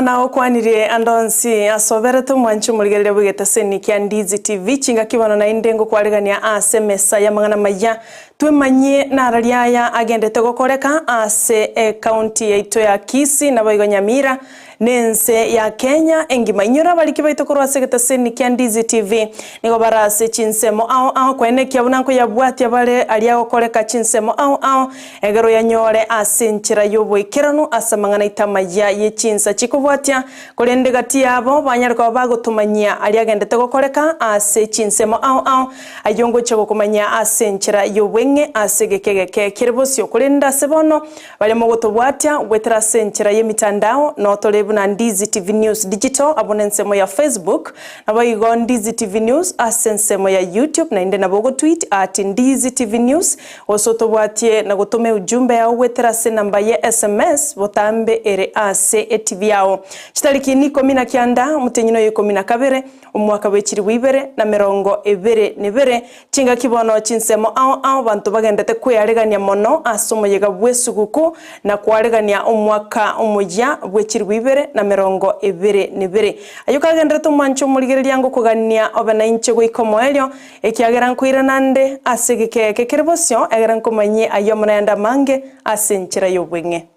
nagokwanirie ande onsi ase oberete omwanchi omorigereria bw'egetaseni kia Ndizi TV chingaki bono naende ngokwarigania ase emesa y'amang'ana amaya twemanyie nararia aya agendete gokoreka ase ecounty yaito ya Kisii naboigo Nyamira Nense ya Kenya engima. Inyora abariki baito korwa ase egetaseni kia Ndizi TV nigo bare ase chinsemo ao ao koenekia buna nkoyabwatia bare aria agokoreka chinsemo ao ao egere oyanyore ase enchera y'oboikeranu ase amang'ana aito amaya ye chinsa chikobwatia korende gati yabo banyare koba bagotomanyia aria agendete gokoreka ase chinsemo ao ao ayio ngochia gokomanyia ase enchera y'obweng'e ase egeka egeke kere bosio korende ase bono Baria mogotobwatia goetera ase enchera y'emitandao notore buna Ndizi TV News Digital abwo nensemo ya Facebook, naboigo Ndizi TV News ase ensemo ya YouTube naende nabo ogotweet at Ndizi TV News gose otobwatie na gotoma eujumbe yao goetera ase enamba ye sms botambe ere ase etv yao. Chitariki nikomi na kianda omotienyi noyo ikomi na kabere omwaka bwechiribu ibere na merongo ebere nebere Chingaki bono chinsemo ao ao abanto bagendete kwearegania mono ase omoyega bw'esuguku na koaregania omwaka omoyia bwe chilifu 2022. Ayio kagenderete omwanche omorigereria ngokogania obe nainche goika omoerio, ekiagera nkoirana nde ase egeka eke kere bosio, egere nkomanyie ayio amo nayande amange ase enchera y'obweng'e.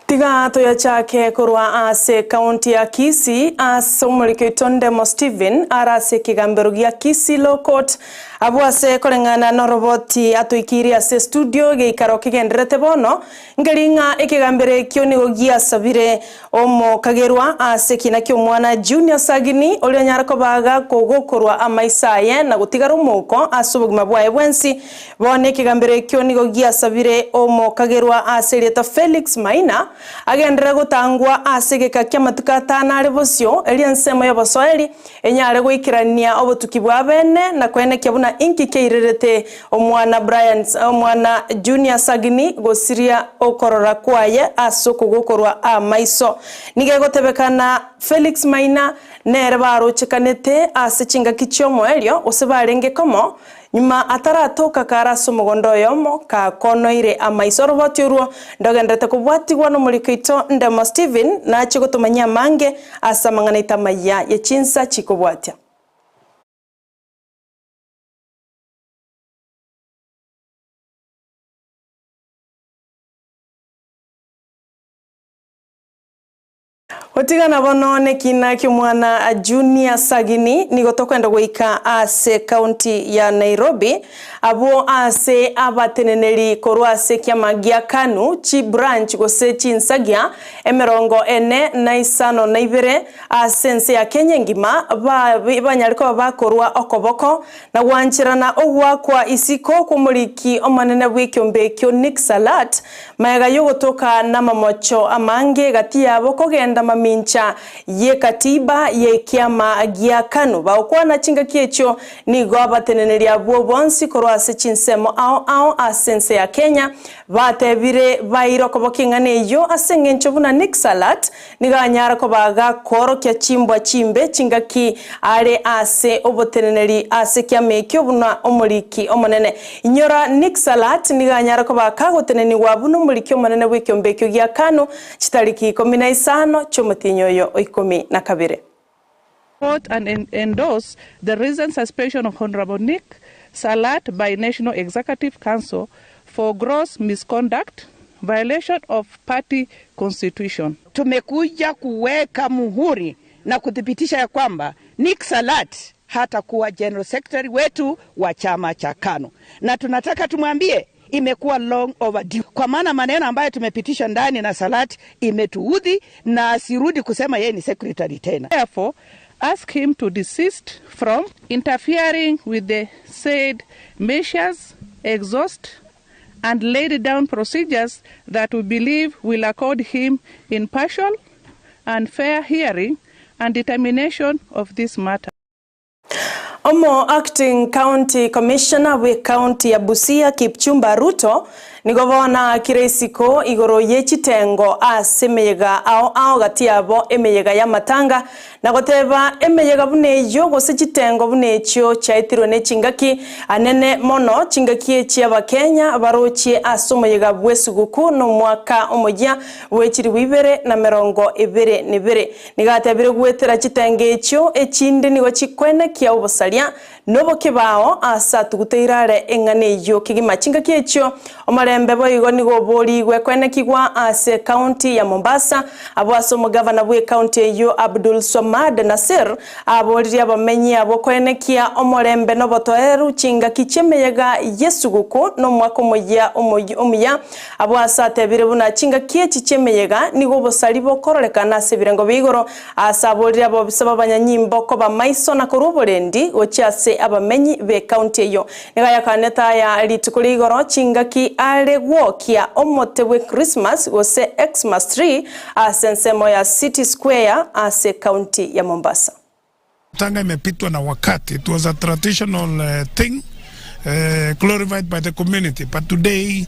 Tiga toyachake korwa ase ekaunti ya Kisii ase omoriki oito Ndemo Stephen are ase ekegambero gia Kisii Law Court abwo ase koreng'ana noroboti atoikirie ase estudio geikaro kegendererete bono Nkeri ng'a ekegambero ekio nigo giasabire omokagerwa ase ekina ki'omwana Junior Sagini, oria onyare koba gakogokorwa amaiso aye na gotigara omouko ase obogima bwaye bwensi. Bono ekegambero ekio nigo giasabire omokagerwa ase erieta Felix Maina agenderere gotangwa ase egeka ki'amatuko atano are bosio, erio ensemo y'obosoeri enyare goikerania obotuki bwa bene na koenekia buna inki kiairerete omwana Brian omwana Junior Sagini gosiria okorora kwaye ase okogokorwa amaiso. Nigo egotebekana Felix Maina nere barochekanete ase chingaki chi'omoerio gose barenge komo Nyuma ataratoka kare ase omogondo oyomo, kakonoire amaiso oroboti orwo, ndogenderete kobwatigwa nomoriko oito Ndemo Stephen, nachie gotomanyia amange ase amang'ana aito amayia ye chinsa chikobwatia. Gotigana bono nekina ki'omwana Junior Sagini, nigo tokwenda goika ase county ya Nairobi, abwo ase abateneneri korwa ase ekiama gia Kanu, chibranch gose chinsagia emerongo ene na isano na ibere ase ense ya Kenya engima banyare koba bakorwa okoboko na gwancherana ogoakwa isiko kw'omoriki omonene bw'ekiombe ekio Nick Salat Magega y'ogotoka namamocho amange gati yabo kogenda mamincha y'ekatiba y'ekiama gia Kanu, bagokwana chingaki echio nigo abateneneri abwo bonsi korwa ase chinsemo ao ao ase ense ya Kenya batebire baire okoboka eng'ana eyio ase engencho buna Nick Salat Nigo anyare koba gakoorokia chimbwa chimbe chingaki are ase oboteneneri ase ekiama ekio buna omoriki omonene. Inyora Nick Salat nigo anyare koba kagotenenigwa buna omoriki omonene bw'ekiombe ekio gia Kanu chitariki ikomi na isano chi'omotienyi oyo o ikomi na kabere. Support and endorse the recent suspension of Honourable Nick Salat by National Executive Council for gross misconduct, violation of party constitution. Tumekuja kuweka muhuri na kuthibitisha ya kwamba Nick Salat hatakuwa General Secretary wetu wa chama cha Kanu, na tunataka tumwambie imekuwa long overdue, kwa maana maneno ambayo tumepitisha ndani na Salat imetuudhi na asirudi kusema yeye ni secretary tena. Therefore, ask him to desist from interfering with the said measures, exhaust and laid down procedures that we believe will accord him impartial and fair hearing and determination of this matter. Omo Acting County Commissioner bwe County ya Busia Kipchumba Ruto Nigo bono aakire isiko igoro ye chitengo ase emeyega ao ao gati yabo emeyega y'amatanga, na goteba emeyega buna eyio gose chitengo buna echio chiaetirwe ne chingaki anene mono chingaki echi Abakenya barochie ase omoyega bw'esuguku na omwaka omoyia bwe chilifu 2022. Nigo atebire goetera chitengo echio echinde nigo chikoenekia obosaria Nobokebao aase atuguteire are eng'ana eyio kegima. Chingaki echio omorembe boigo nigo oborigwe koenekigwa ase ekaunti ya Mombasa, abwo ase omogavana bw'ekaunti eyio Abdulswamad Nassir aboririe abamenyi abwo koenekia omorembe nobotoereru chingaki chi'emeyega y'esuguku nomwaka omoyia omuya. Abwo ase atebire buna chingaki echi chi'emeyega nigo obosari bokororekana ase ebirengo bia igoro Ase aborire abobisa b'abanyanyimbo koba maiso na korua oborendi gochia ase abamenyi b'ekaunti eyio. Nigo ayakanete aya rituko ria igoro chingaki are gwokia omote bwe Christmas gose Xmas tree ase ensemo ya City Square ase ekaunti ya Mombasa. Tanga imepitwa na wakati, it was a traditional thing glorified by the community but today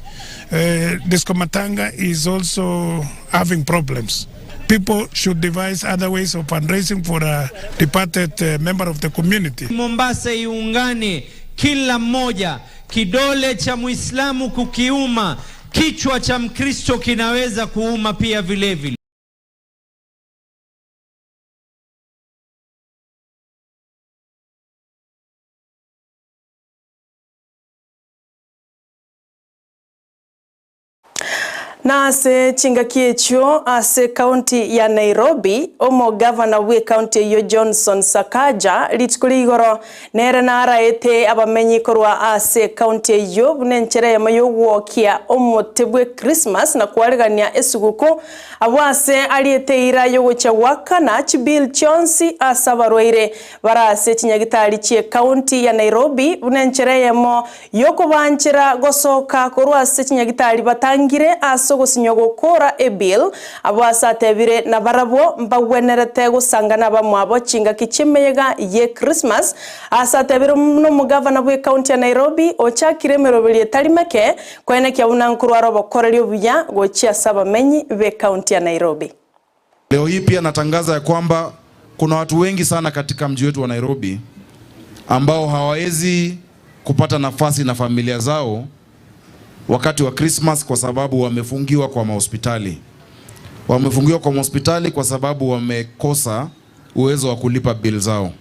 disco matanga is also having problems. People should devise other ways of fundraising for a departed member of the community. Mombasa iungane kila mmoja, kidole cha Muislamu kukiuma, kichwa cha Mkristo kinaweza kuuma pia vile vile. Na ase chingaki echio ase ekaunti ya Nairobi, omogavana bw'ekaunti eyio Johnson Sakaja rituko ria igoro nere naraete abamenyi korwa ase ekaunti eyio buna enchera eyemo y'ogwokia omote bwe Christmas na kwarigania esuguku abwo ase ariete eira y'ogochia goakana chibill chionsi ase abarwaire bare ase chinyagitari chi'ekaunti ya Nairobi buna enchera eyemo Y'okobanchera gosoka korwa ase chinyagitari batangire ase ogosinywa gokora ebill, abwo ase atebire nabarabwo mbagwenerete gosangana abamwabo chingaki chi'emeyega ye Christmas. Ase atebire nomogavana bw'ecounty ya Nairobi ochakire emeroberio etari meke koenekia buna nkorware obokoreri obuya gochia ase abamenyi b'ecounty ya Nairobi. Leo hii pia natangaza ya kwamba kuna watu wengi sana katika mji wetu wa Nairobi ambao hawawezi kupata nafasi na familia zao wakati wa Christmas kwa sababu wamefungiwa kwa mahospitali. Wamefungiwa kwa mahospitali kwa sababu wamekosa uwezo wa kulipa bill zao.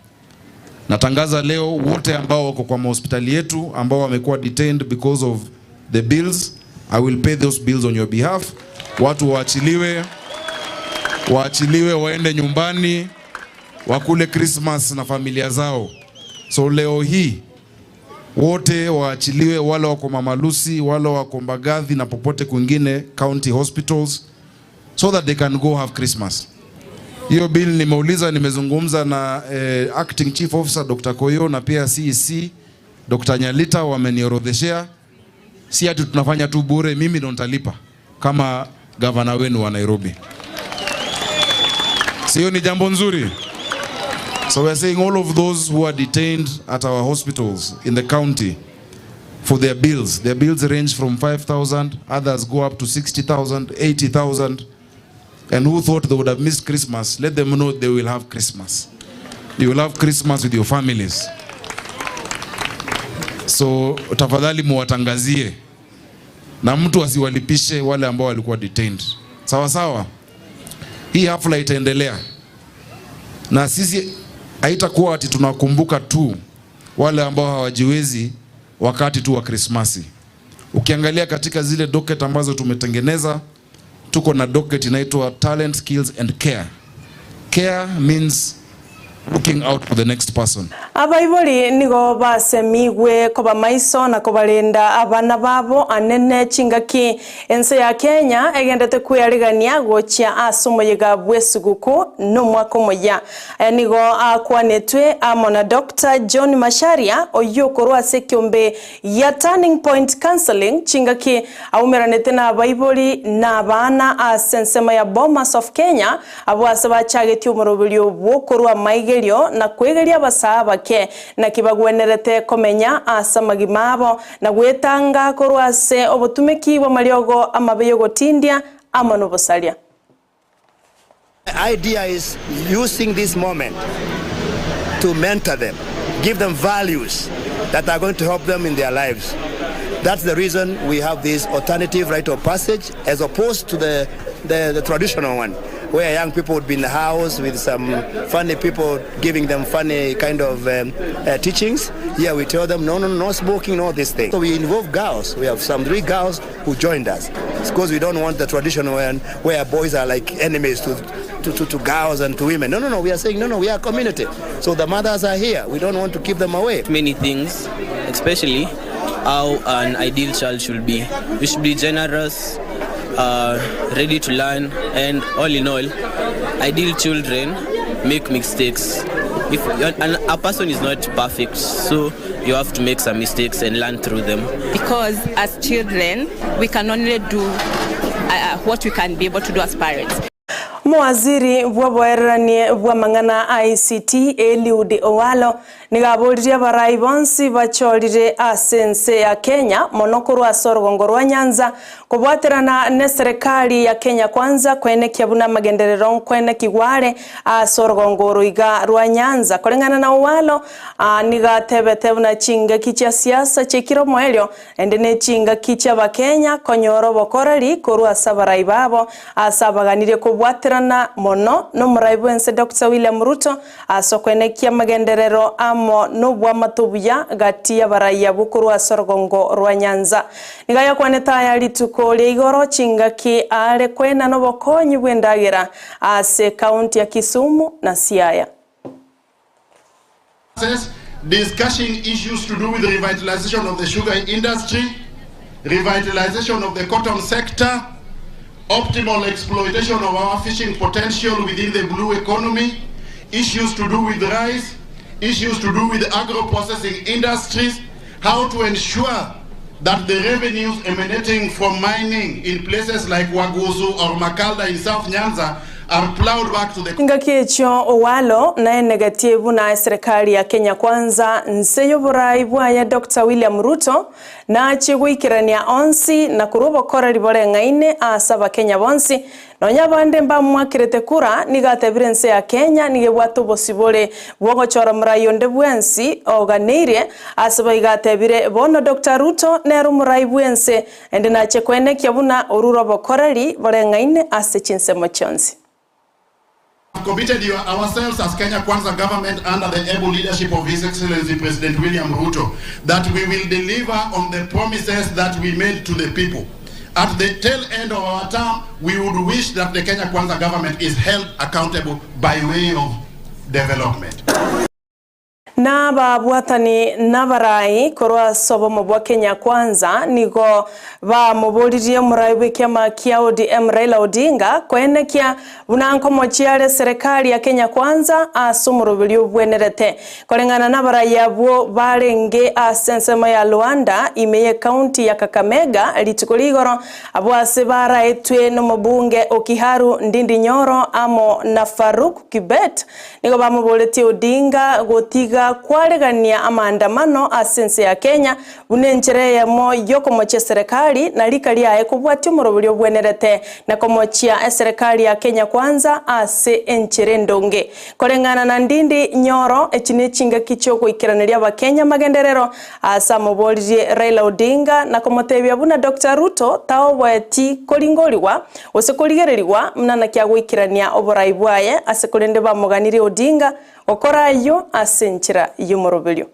Natangaza leo wote ambao wako kwa mahospitali yetu ambao wamekuwa detained because of the bills, I will pay those bills on your behalf. Watu waachiliwe, waachiliwe waende nyumbani wakule Christmas na familia zao. So leo hii wote waachiliwe, wale wako Mama Lucy, wale wako Mbagathi na popote kwingine county hospitals so that they can go have Christmas. Hiyo bill nimeuliza, nimezungumza na eh, acting chief officer Dr. Koyo na pia CEC Dr. Nyalita wameniorodheshea. Si ati tunafanya tu bure, mimi ndo nitalipa kama gavana wenu wa Nairobi. Sio ni jambo nzuri? So we are saying all of those who are detained at our hospitals in the county for their bills. Their bills range from 5,000, others go up to 60,000, 80,000. And who thought they would have missed Christmas, let them know they will have Christmas. You will have Christmas with your families. So tafadhali muwatangazie na mtu asiwalipishe wale ambao walikuwa detained. Sawa sawa. Hii hafla itaendelea na sisi, haitakuwa ati tunakumbuka tu wale ambao hawajiwezi wakati tu wa Krismasi. Ukiangalia katika zile docket ambazo tumetengeneza, tuko na docket inaitwa Talent, Skills and Care. Care means looking out for the next person. Abaibori nigo basemigwe koba maiso na kobarenda abana babo anene chingaki ense ya Kenya egendete kwearigania gochia ase omoyega bw'esuguku na omwaka omoyia. Aya nigo akwanetwe amo na Doctor John Macharia oyio okorwa ase ekiombe gia Turning Point Counselling chingaki aumeranete nabaibori na abana ase ensemo ya Bomas of Kenya abwo ase bachagetie omoroberio bw'okorwa amaigerio na kwegeria abasaa abake. abake. Naki bagwenerete komenya ase amagima abo, na gwetanga korwa ase obotumeki bw'amariogo amabe y'ogotindia amo nobosaria. The idea is using this moment to mentor them, give them values that are going to help them in their lives. That's the reason we have this alternative rite of passage as opposed to the, the, the traditional one where young people would be in the house with some funny people giving them funny kind of um, uh, teachings. Here we tell them, no, no, no smoking, no this thing. So we involve girls. We have some three girls who joined us. It's because we don't want the traditional one where boys are like enemies to, to, to, to girls and to women. No, no, no. We are saying, no, no, we are a community. So the mothers are here. We don't want to keep them away. Many things, especially how an ideal child should be. You should be generous, uh, ready to learn, and all in all, ideal children make mistakes. If and a person is not perfect, so you have to make some mistakes and learn through them. Because as children, we can only do uh, what we can be able to do as parents. Omowaziri bw'oboereranie bw'amang'ana a ICT Eliud Owalo nigo aboririe abarai bonsi bachorire ase ense ya Kenya mono korwa ase orogongo rwa Nyanza kobwaterana neserekari ya Kenya Kwanza koenekia buna amagenderero nkoenekigwa are ase orogongo oro iga rwa Nyanza. Koreng'ana na Owalo nigo atebete buna chingaki chia siasa chiekire omoerio Naende ne chingaki chi'Abakenya konyora obokoreri korwa ase abarai babo, ase abaganirie kobwaterana mono nomorai bw'ense Doctor William Ruto ase okoenekia amagenderero amo nobwamato obuya gati y'abarai abwo korwa ase orogongo rwa Nyanza. Nigo ayakwanete aya rituko ria igoro chingaki are koenana obokonyi bw'endagera ase ekaunti ya Kisumu na Siaya. Discussing issues to do with revitalization of the sugar industry, revitalization of the cotton sector, optimal exploitation of our fishing potential within the blue economy, issues to do with rice, issues to do with agro-processing industries, how to ensure that the revenues emanating from mining in places like Waguzu or Makalda in South Nyanza are plowed back to the Engaki echio Owalo naenegetie buna eserekari ya Kenya Kwanza nse y'oborai bwaye Doctor William Ruto nachie goikerania onsi na korwa obokoreri boreng'aine ase abakenya bonsi Nonya abande mbamwakerete kura, nigo atebire ense ya Kenya nigo ebwate obosibore bw'ogochora morai onde bwensi oganeirie, ase boigo atebire bono Doctor Ruto nere omorai bwense ende nache koenekia buna orure obokoreri boreng'aine ase chinsemo chionsi. Committed ourselves as Kenya Kwanza government under the able leadership of His Excellency President William Ruto that we will deliver on the promises that we made to the people. At the tail end of our term, we would wish that the Kenya Kwanza government is held accountable by way of development. Nababwatani nabarai korwa ase obomo bwa Kenya Kwanza nigo bamoboririe omorai bw'ekiama kia ODM Raila Odinga koenekia buna nkomochia are eserekari ya Kenya Kwanza ase omoroberio obwenerete. Koreng'ana nabarai abwo barenge ase ensemo ya Luanda ime y'ecounty ya Kakamega rituko rigoro abwo ase baraetwe nomobunge o Kiharu Ndindi Nyoro amo na Farouk Kibet Nigo bamoboretie Odinga gotiga kwaregania amaandamano ase ense ya Kenya buna enchera eyemo yokomochia eserekari na rika riaye kobwatia omoroberio obwenerete na komochia eserekari ya Kenya Kwanza ase enchera endonge. Koreng'ana na Ndindi Nyoro, echi nechingaki chiogoikeraneria abakenya amagenderero ase amoboririe Raila Odinga na komotebia buna Doctor Ruto taoboeti koringorigwa gose korigererigwa buna naki agoikerania oborai bwaye ase korende bamoganirie Odinga gokora ayio ase enchera y'omoroberio.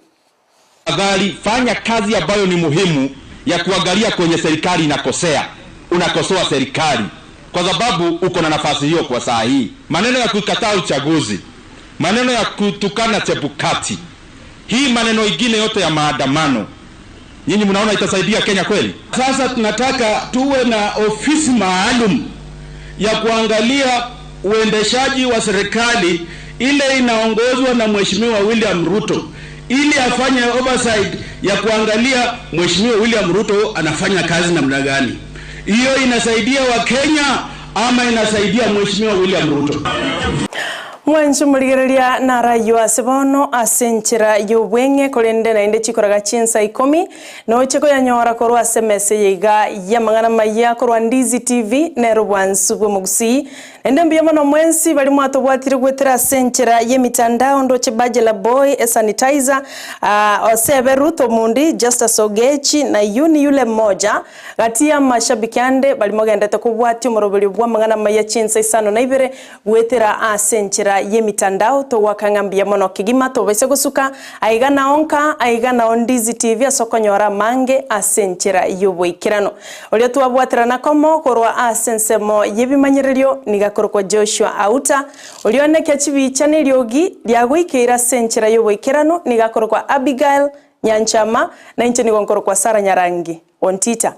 Tafadhali fanya kazi ambayo ni muhimu ya kuangalia kwenye serikali inakosea, unakosoa serikali kwa sababu uko na nafasi hiyo kwa saa hii. Maneno ya kukataa uchaguzi, maneno ya kutukana Chebukati, hii maneno ingine yote ya maandamano, nyinyi mnaona itasaidia Kenya kweli? Sasa tunataka tuwe na ofisi maalum ya kuangalia uendeshaji wa serikali ile inaongozwa na Mheshimiwa William Ruto ili afanye oversight ya kuangalia Mheshimiwa William Ruto anafanya kazi namna gani. Hiyo inasaidia Wakenya ama inasaidia Mheshimiwa William Ruto? Mwanche morigereria narayio ase bono ase enchera y'obweng'e, korende naende chikoraga chinsa ikomi, noche koyanyora korwa ase emesa eye iga y'amang'ana amayia korwa Ndizi TV, nere obwansu bw'omogusii. Naende mbuya mono mwensi baria mwatobwatire goetera ase enchera y'emitandao ndoche Bajela Boy, Esanitizer, Osebe Ruth Omundi, Justus Ogechi, na Yuni Yule Mmoja. Gati y'amashabiki ande baria mogendete kobwatia omoroberio bw'amang'ana amaya chinsa isano na ibere Goetera ase enchera y'emitandao togoaka ng'a mbuya mono kegima tobaise gosuka aiga nao nka aiga nao Ndizi TV ase okonyora amange ase enchera y'oboikeranu. Oria twabwaterana komo korwa ase ensemo y'ebimanyererio nigo akorokwa Joshua Auta, oria onekia chibicha na eriogi riagoikeire ase enchera y'oboikeranu nigo akorokwa Abigail Nyanchama, na inche nigo nkorokwa Sarah Nyarangi Ontita.